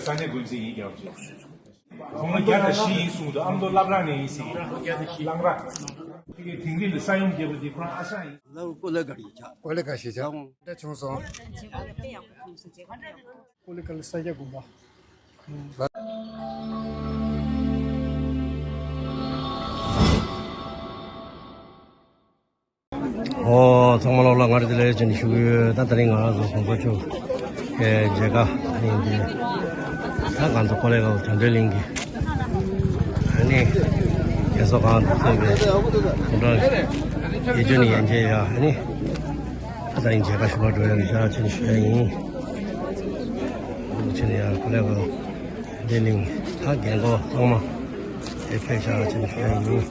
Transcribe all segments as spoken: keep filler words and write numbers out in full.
ས་གནས་འགོ་འཛིན་ཡིན་རྒྱལ་བ་རྗེ། དགུང་ལོ་བརྒྱ་དང་བཞི་ཡིན་གསུངས་འདུག་ཨ་མདོ་བླ་བྲང་ནས་ཡིན་ཟེར་གྱི་རེད། བླ་བྲང་། དེ་གའི་དིང་རི་ལ་ས་ཡོམ་བརྒྱབ་པ་དེ་ཁོ་རང་ཨ་ཞང་ཡིན། ལ་ཀོ་ལ་ག་རི་ཆ། ཀོ་ལ་ག་ཤི་ཆ། འདྲ་བྱུང་སོང་། ཀོ་ལ་ག་ལ་ས་སྐྱ་དགོན་པ། ཨོ། ཚང་མ་ལོག་ལ་ང་རེ་དེ་ལས་ཅན་ཞུ་གི་ཡོད། ད་དེ་རིང་ང་རང་ཚོ་གོང་ས་མཆོག་གི་མཇལ་ཁ་ཡིན་ཏེ། ད་ང་ཚོ་ཀོ་ལེ་གལ་དོན་འགྲུལ་གླིང་གི་ཨ་ནི་རྒན་གསོ་ཁང་དུ་གཙོས་པའི་གུང་ཁྲན་ཡིད་བཞིན་ཡན་ཆད་ཡ་ཨ་ནི་ད་དེ་རིང་མཇལ་ཁ་ཞུ་བར་འགྲོ་ཡ་ཡིན་ཤག་ཅན་ཞུ་ཡ་ཡིན། ཅན་ཡ་ཀོ་ལེ་གལ། འདི་གླིང་ད་རྒན་གོག་ཚང་མ་དེ་ཕེབས་ཤག་ཅེས་ཞུ་ཡ་ཡིན།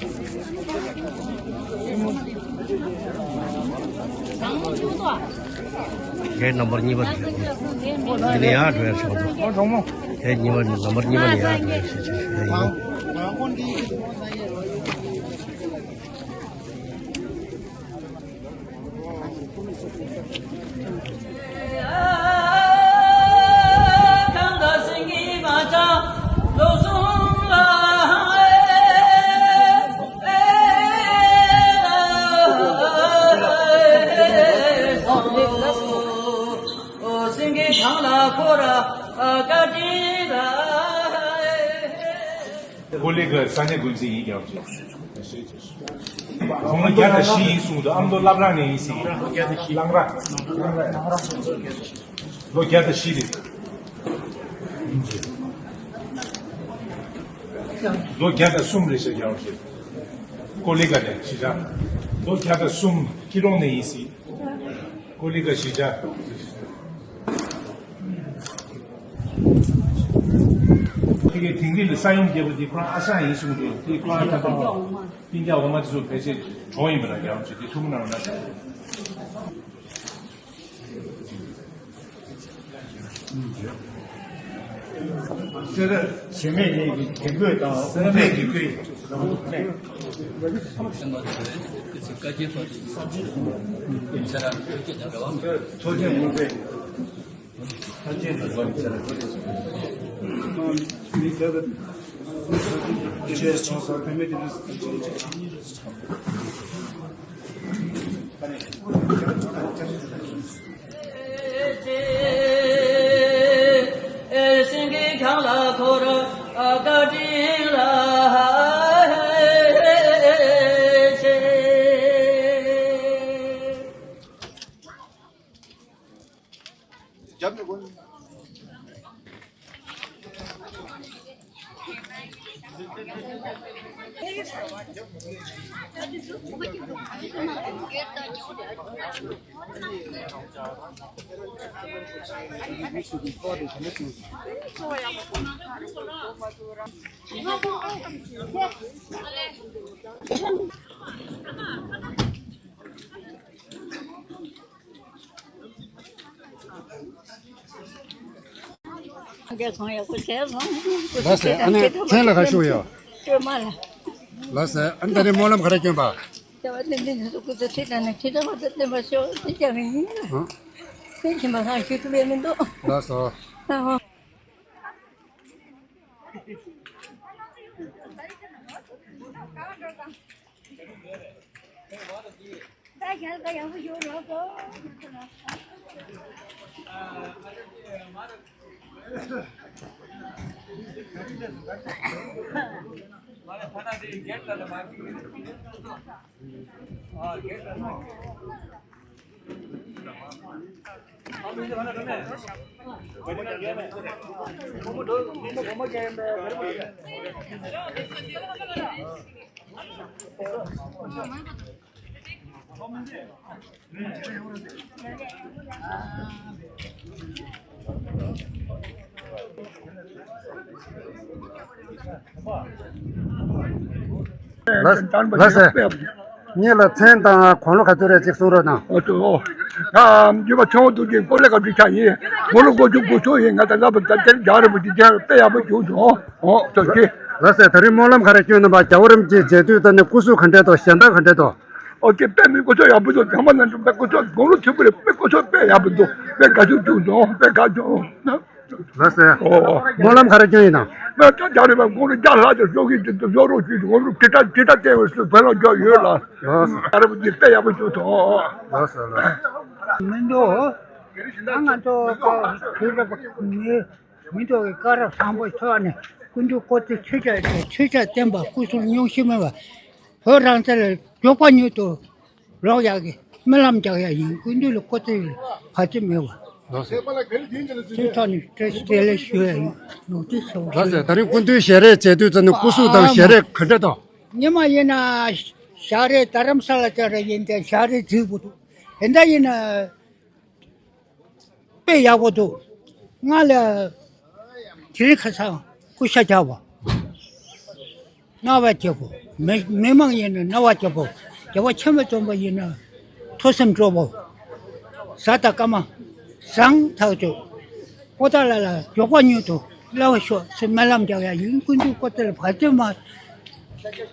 གེ་ཊི་ནམ་བར་གཉིས་པ་རེད། འདི་ནས་ཡར་འགྲོ་ཡ་ཞོག་འདུག་གེ་ཊི་གཉིས་པ་ནམ་བར་གཉིས་པ་ནས་ཡར་འགྲོ་ཡ་ཞེས་ཅེས་ཞུ་ཡ་ཡིན། ཀོ་ལེ་གལ་ས་གནས་འགོ་འཛིན་ཡིན་རྒྱལ་བ་རྗེ། དགུང་ལོ་བརྒྱ་དང་བཞི་ཡིན་གསུངས་འདུག་ཨ་མདོ་བླ་བྲང་ནས་ཡིན་ཟེར་གྱི་རེད། བླ་བྲང་། ལོ་བརྒྱ་དང་བཞི་རེད། ལོ་བརྒྱ་དང་གསུམ་རེད་ཤག་རྒྱལ་བ་རྗེ། ཀོ་ལེ་གལ་ནས་གཞིས་ཆགས། ལོ་བརྒྱ་དང་གསུམ་སྐྱིད་གྲོང་ནས་ཡིན་ཟེར། ཀོ་ལི་ག་གཞིས་ཆགས། དེ་གའི་དིང་རི་ལ་ས་ཡོམ་བརྒྱབ་པ་དེ་ཁོ་རང་ཨ་ཞང་ཡིན་གསུངས་འདུག་དེ་ཁོ་རང་ད་ལྟ་སྤུན་ཀྱག་འོག་མ་དེ་ཚོ་ཕལ་ཆེར་གྲོངས་ཡིན་པ་འདྲ། རྒྱ་ཆེ་དེ་ཐུགས་མ་གནང་ན། སེ་ར་བྱེས་སྨད་གཉིས་ཀྱི་དགེ་བསྐོས་དང་། སེ་ར་སྨད་དགེ་བསྐོས། ཚོགས་ཆེན་དངོས་དཔེ། རྒྱལ་ཚང་ཡག་པོ་བྱས་སོང་། ལགས་སེ། ཨ་ནི་མཚན་ལ་ག་ཞུ་ཡོད། སྟོད་མ་ལ། ལགས་སེ། ཨ་ནི་ད་རེས་སྨོན་ལམ་ག་རེ་བསྐྱོན་པ། རྒྱལ་བ་ཙན་དན་སྐུ་ཚེ་ཁྲི་དང་ནས་ཁྲི་ཕྲག་པ་དང་བརྟན་པར་ཤོག་ཅེས་བྱ་བ་ཡིན། ཨ། སེམས་ཁྱིམ་པ་ལྷག་ཞུ་ཐུབ་ཡས་མི་འདུག་ལགས་སོ། ཨ། ལགས་ལགས་སེ། ཉིད་ལ་མཚན་དང་དགུང་ལོ་ག་ཚོད་རེད་ཅིག་གསུང་རོགས་གནང་། ཨོ་ཏོ། ད་ཡུལ་པ་ཚེ་དབང་རྡོ་རྗེ་ཀོ་ལེ་ག་འབྲི་ཆ་ཡིན། དགུང་ལོ་དགུ་བཅུ་གོ་གཅིག་ཡིན། ང་ད་ལྟ་བར་ད་དེར་རྒྱག་རེད་པ་དེ་དེ་དཔེ་ཡག་པོ་བྱུང་སོང་། ཨོ་ཏོ་ཀེ། ལགས་སེ། ད་རིང་སྨོན་ལམ་ག་རེ་བསྐྱོན་གནང་པ། རྒྱལ་བ་རིན་པོ་ཆེའི་མཇལ་དུས་ད་ནི་སྐུ་གཟུགས་ག་འདྲས་འདུག་གཞན་དག་ག་འདྲས་འདུག་ཨོ་ཀེ། དཔེ་མི་སྐུ་གཟུགས་ཡག་པོ་འདུག་ཚང་མ་ན་འགྲོ་ད་སྐུ་གཟུགས་དགུང་ལོ་ཆེན་པོ་རེད། དཔེ་སྐུ་གཟུགས་དཔེ་ཡག་པོ་འདུག་དཔེ་དགའ་ཚོར་བྱུང་སོང་། དཔེ་དགའ་བྱུང་། ལགས་སེ། ཨོ། སྨོན་ལམ་ག་རེ་སྐྱོན་ཡིན་ནམ། ང་ད་ད་རེ་བ་ངོ་རུ་རྒྱ་ལྷག་ཏུ་ཤོག་གི་ཏུ་ཤོག་རོགས་ཞུས་ཏུ་ངོ་རུ་དྲི་ཏ་དྲི་ཏ་བལྟས་བས་སུ་བལ་ལ་རྒྱ་ཡོད་ལ། ལགས་སེ། ད་རེ་བ་འདི་དཔེ་ཡག་པོ་བྱུང་སོང་། ལགས་སེ་ལགས། མི་འདུག་ང་ང་ཚོ་ཀ་བོད་རབ་མི་མི་འདུག་གི་བཀའ་རབ་བཟང་པོ་ཐོག་ནས་སྐུ་མདུན་སྐུ་ཚེ་ཆོས་ཆོས་ཆོས་བསྟན་པ་སྐུ་གསུང་ཐུགས་ཉུང་ཤས་མེད་པ། བོད་རང་བཙན་ལ་མགྱོགས་པ་མྱུར་དུ་ལོག་ཡག་གི་སྨོན་ལམ་རྒྱག་ཡག་ཡིན། སྐུ་མདུན་ལ་སྐུ་ཚེ་ལ་བར་ཆད་མེད་པ། ལགས་སོ། དེ་ཐོག་ནས་བཀྲ་ཤིས་བདེ་ལེགས་ཞུ་ཡག་ཡིན། ལོ་དེ་ཞོག་ལགས་སོ། ད་རིང་སྐུ་མདུན་ཞལ་རས་མཇལ་དུས་ཙམ་ནས་སྐུ་གཟུགས་དང་ཞལ་རས་ག་འདྲ་དང་། ཉི་མ་ཡིན་ན་ཞག་རེ་རྡ་རམ་ས་ལ་ཅག་རེ་ཡིན་ཏེ་ཞག་རེ་རྫིག་པོ་འདུག་དེ་འདྲ་ཡིན་ན། དཔེ་ཡག་པོ་འདུག་ང་ལ་དེ་རིང་ཁ་སང་སྐུ་ཤ་རྒྱག་པ། སྣང་བ་རྒྱལ་པོ། མི་མི་མང་ཡིན་ན་སྣང་བ་རྒྱལ་པོ། རྒྱལ་བ་ཆེན་པོ་རྩོམ་པ་ཡིན་ན་ཐོས་བསམ་སྤྲོ་པོ། བཟའ་ཟླ་སྐར་མ་བཟང་ཐག་ཆོད། པོ་ཏཱ་ལ་ལ་མགྱོགས་པ་མྱུར་དུ་སླ་བ་ཤོག་ཅེས་སྨོན་ལམ་རྒྱག་ཡག་ཡིན། སྐུ་མདུན་སྐུ་ཚེ་ལ་བར་ཆད་མ།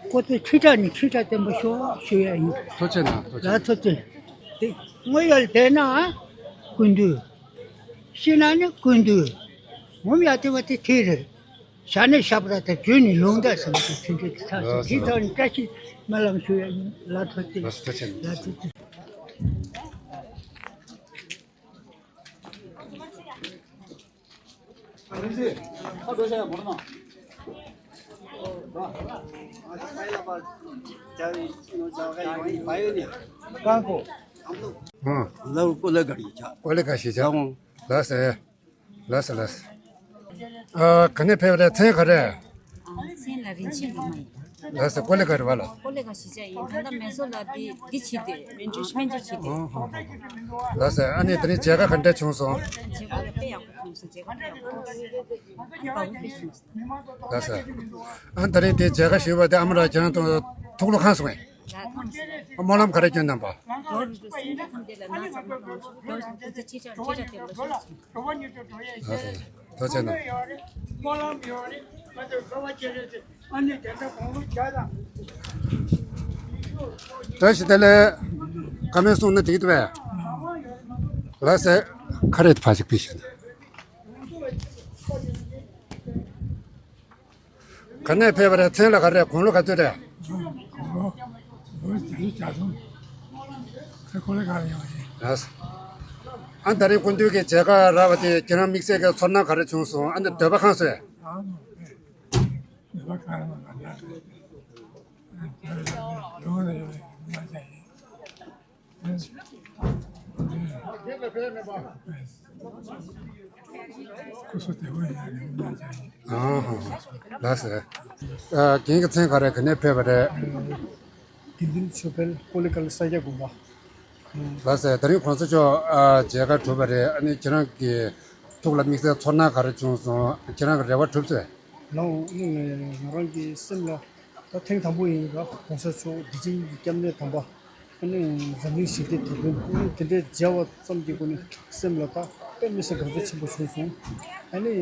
སྐུ་ཚེ་ཁྲི་ཕྲག་ནས་ཁྲི་ཕྲག་བརྟན་པོ་ཤོག་ཞུ་ཡག་ཡིན། ཐུགས་རྗེ་གནང་། ཐུགས་རྗེ་ལགས། ཐུགས་རྗེ། དེ་དངོས་ཡོད་ལ་བསྡད་ན་སྐུ་མདུན། ཤི་ན་ནི་སྐུ་མདུན། ངོམ་ཡག་དེ་བ་དེ་དེ་རེད། ཞག་ནས་ཞག་པ་དང་བརྗོད་ནས་ལུང་བསྟན་ཟེར་བ་དེ་ཚུན་ཆད་ཀྱི་ཐག་ཆོད། དེ་ཐོག་ནས་བཀྲ་ཤིས་སྨོན་ལམ་ཞུ་ཡག་ཡིན། ལགས་ཐུགས་རྗེ། ལགས་ཐུགས་རྗེ། ལགས་ཐུགས་རྗེ། ཨང་། ལགས་སོ། ལགས་སོ། ལགས་སོ། ཨ། ག་ནས་ཕེབས་རེད། མཚན་ག་རེ། ཨ། མཚན་ལ་རིན་ཆེན་སྒྲོལ་མ་ཡིན། ལགས་སོ། ཀོ་ལི་ག་རེད་བ་ལ། ཀོ་ལི་ག་གཞིས་ཆགས་ཡིན། ད་ལྟ་མེ་སོར་ལ་འདི་འདི་བྱས་ཏེ་སྨན་བཅོས་སྨན་བཅོས་བྱས་ཏེ། ཨོ་ཧོ་ཧོ་ཧོ། ལགས་སོ། ཨ་ནི་དེ་རིང་མཇལ་ཁ་ག་འདྲ་བྱུང་སོང་། མཇལ་ཁ་དཔེ་ཡག་པོ་བྱུང་སོང་། མཇལ་ཁ་དཔེ་ཡག་པོ་བྱུང་སོང་། དགའ་བོ་དཔེ་བྱུང་སོང་། ལགས་སོ། ཨ་ནི་དེ་རིང་དེ་མཇལ་ཁ་ཞུས་པ་དེ་ཨ་མ་ལགས་ཁྱེད་རང་ཐུགས་ལ་ཁེངས་སོང་ངས། ལགས་ཁེངས་སོང་། སྨོན་ལམ་ག་རེ་སྐྱོན་གནང་བ། རྡོ་རུ་རུ་སེམས་ཅན་ཐམས་ཅད་ལ་ན་ཚ་མ་གཏོང་ཞིང་། རྡོ་རུ་རུ་ཆེ་ཆ་ཆེ་ཆ་དེ་ལ་ཤོག་ཅིག། ཐུགས་རྗེ་གནང་། བཀྲ་ཤིས་བདེ་ལེགས། བཀའ་མོལ་གསུངས་ན་འགྲིག་འདུག་པས། ལགས་སེ། ཁ་རེད་ཕ་ཞིག་ཕི་ཤིན། ག་ནས་ཕེབས་པ་རེད། མཚན་ལ་ག་རེ། དགུང་ལོ་ག་ཚོད་རེད། དགུང་ལོ་ལོ་བརྒྱད་ཅུ་གྱ་གསུམ། ཁ་ཁོ་ལེ་ག་རེ་ཡོང་ཡིན། ལགས། ཨ་ད་རིང་སྐུ་མདུན་གྱི་མཇལ་ཁ་རག་པ་དེ་ཁྱེད་རང་དམིགས་བསལ་གྱི་ཚོར་སྣང་ག་རེ་བྱུང་སོང་། ཨ་ནི་འདོད་པ་ཁེངས་སོང་ངས། ཨ་མ་ནུས་པ་གང་ཡང་མ་གང་ཡང་རེད། ཡོང་ལ་ཡོང་ལ་ཡོང་ལ་བྱ་ཡིན། སྐུ་གཟུགས་བདེ་པོ་ཡིན་ཡང་ཡང་མི་ལ་བྱ་ཡིན། ཨ་ཧ་ཧ། ལགས་སེ། ཨ་རྒན་གྱི་མཚན་ག་རེ། ག་ནས་ཕེབས་པ་རེད། དགེ་འདུན་ཆོས་འཕེལ། ཀོ་ལི་གྷལ་ས་སྐྱ་དགོན་པ། ལགས་སེ། དེ་རིང་གོང་ས་མཆོག་ཨ་མཇལ་ཁ་གྲུབ་པ་རེད། ཨ་ནི་ཁྱེད་རང་གི་ཐུགས་ལ་དམིགས་བསལ་ཚོར་སྣང་ག་རེ་བྱུང་སོང་། ཁྱེད་རང་གི་རེ་བ་གྲུབ་སོང་ངས། ལགས་འོང་། ང་རང་གི་སེམས་ལ་ད་ཐེངས་དང་པོ་ཡིན་ར། གོང་ས་མཆོག་དུས་ཆེན་གྱི་སྐྱབས་གནས་དམ་པ། ཨ་ནི་འཛམ་གླིང་ཞི་བདེའི་དེད་དཔོན། ཨ་ནི་དེ་འདྲའི་མཇལ་བ་ཙམ་གྱི་སྒོ་ནས་སེམས་ལ་ད་དཔེ་མི་སྲིད་དགའ་ཚོར་ཆེན་པོ་བྱུང་སོང་། ཨ་ནི་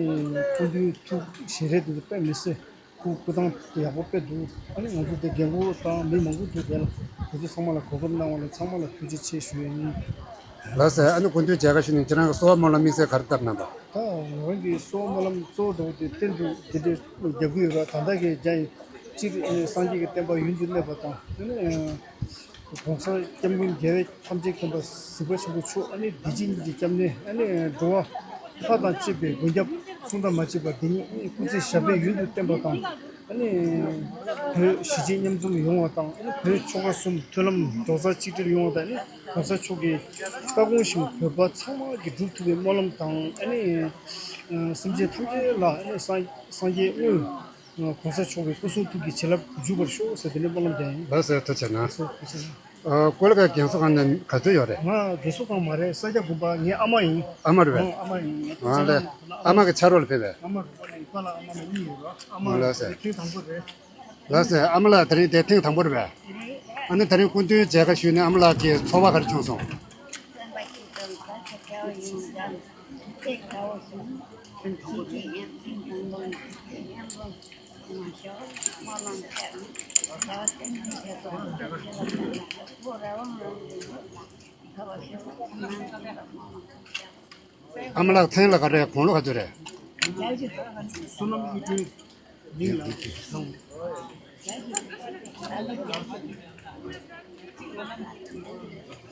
སྐུ་མདུན་ཐུགས་ཞལ་རས་དེ་ཚོ་དཔེ་མི་སྲིད། སྐུ་སྐུ་ཐང་ཡག་པོ་དཔེ་འདུག་ཨ་ནི་ང་ཚོ་དེ་རྒན་གོག་དང་མི་མང་པོ་འདུག་དེ་ལ་དེ་ཚོ་ཚང་མ་ལ་གོ་སྐབས་གནང་བ་ལ་ཚང་མ་ལ་ཐུགས་རྗེ་ཆེ་ཞུ་ཡ་ཡིན། ལགས་སེ། ཨ་ནི་སྐུ་མདུན་མཇལ་ཁ་ཞུས་ནས་ཁྱེད་རང་གི་གསོལ་བ་སྨོན་ལམ་དམིགས་བསལ་ག་རེ་བཏབ་གནང་བ། ད་ང་རང་གི་གསོལ་བ་སྨོན་ལམ་གཙོ་བོ་འདྲ་བོ་དེ་གཏན་དུ་དེ་འདྲའི་རྒྱག་གི་ཡོད་ར། ད་ལྟ་གི་རྒྱ་ཡི་སྤྱིར་སངས་རྒྱས་ཀྱི་བསྟན་པ་ཡུན་དུ་གནས་པ་དང་། ཨ་ནི་གོང་ས་སྐྱབས་མགོན་རྒྱལ་བའི་ཐམས་ཅད་མཁྱེན་པ་གཟིགས་པ་ཆེན་པོ་མཆོག་ཨ་ནི་བདེ་ཆེན་གྱི་སྐྱབས་གནས། ཨ་ནི་འགྲོ་བ་ལྷ་དང་བཅས་པའི་མགོན་སྐྱབས་གསུང་དང་མ་བརྗེད་པ་འདི་ཉིད་ཨ་ནི་སྐུ་ཚེ་ཞབས་པད་ཡུན་དུ་བརྟན་པ་དང་། ཨ་ནི་བོད་གཞིས་བྱེས་མཉམ་འཛོམས་ཡོང་བ་དང་། ཨ་ནི་བོད་ཆོལ་ཁ་གསུམ་མཐུན་ལམ་རྡོག་རྩ་གཅིག་སྒྲིལ་ཡོང་བ་དང་། ཨ་ནི་གོང་ས་མཆོག་གི་བཀའ་དགོངས་བཞིན་བོད་པ་ཚང་མ་གིས་སྒྲུབ་ཐུབ་པའི་སྨོན་ལམ་དང་། ཨ་ནི་སེམས་ཅན་ཐམས་ཅད་ལ་ཨ་ནི་སངས་སངས་རྒྱས་དངོས་གོང་ས་མཆོག་གི་སྐུ་གསུང་ཐུགས་ཀྱི་བྱིན་རླབས་འཇུག་པར་ཤོག་ཟེར་དེ་འདྲའི་སྨོན་ལམ་རྒྱག་ཡིན། ལགས་སོ། ཐུགས་རྗེ་གནང་། ལགས་སོ། ཐུགས་རྗེ་གནང་། ཨ་ཀོ་ལི་གྷལ་རྒན་གསོ་ཁང་ནས་ག་ཚོད་ཡོད་རེད། ང་རྒན་གསོ་ཁང་མ་རེད། ས་སྐྱ་དགོན་པ། ངའི་ཨ་མ་ཡིན། ཨ་མ་རེད་པས། ཨ་ཨ་མ་ཡིན། ཨ་ལས། ཨ་མ་གི་ཕྱག་རོགས་ལ་ཕེབས་པས། ཨ་མ་རེད་པ། ལགས། ཨ་མ་ལགས་གཉིས་ཡོད་ར། ཨ་མ། ཨ་ལགས་སེ། དེ་ཐེངས་དང་པོ་རེད། ལགས་སེ། ཨ་མ་ལགས་དེ་རིང་དེ་ཐེངས་དང་པོ་རེད་པས། ཨ་ནི་དེ་རིང་སྐུ་མདུན་མཇལ་ཁ་ཞུས་ནས་ཨ་མ་ལགས་ཀྱི་ཚོར་བ་ག་རེ་བྱུང་སོང་། སེམས་པ་སྐྱིད་པོ་ཡིན། ད་ཆ་སྐྱ་བོ་ཡིན་ད། དཔེ་དགའ་བོ་སོང་། ཁྱེད་ཀྱིས་ཡང་ཐེངས་དང་པོ་ནས་ཁྱེད་ཀྱིས་མཉམ་པོ་ང་ཞོགས་སྨོན་ལམ་བྱས་ནས་ད་བསྟན་འཛིན་ཆེ་ཚོགས་ཀྱི་ཁྱེད་ལ་ཕན་ལ་ཕན་ལ་བུ་ར་བ་ང་རང་གི་ཡིན་ལ་ད་བ་ཞོགས་སྨོན་ལམ་བྱས་ལ་སྨོན་ལམ་བྱས། ཨ་མ་ལགས་མཚན་ལ་ག་རེ་དགུང་ལོ་ག་ཚོད་རེད། བསོད་ནམས་གཡུ་སྒྲོན། མིང་ལ་ལགས་སོ་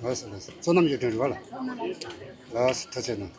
ལགས་སོ། བསོད་ནམས་གཡུ་སྒྲོན་རེད་བ་ལ། ལགས་སོ་ཐུགས་རྗེ་གནང་།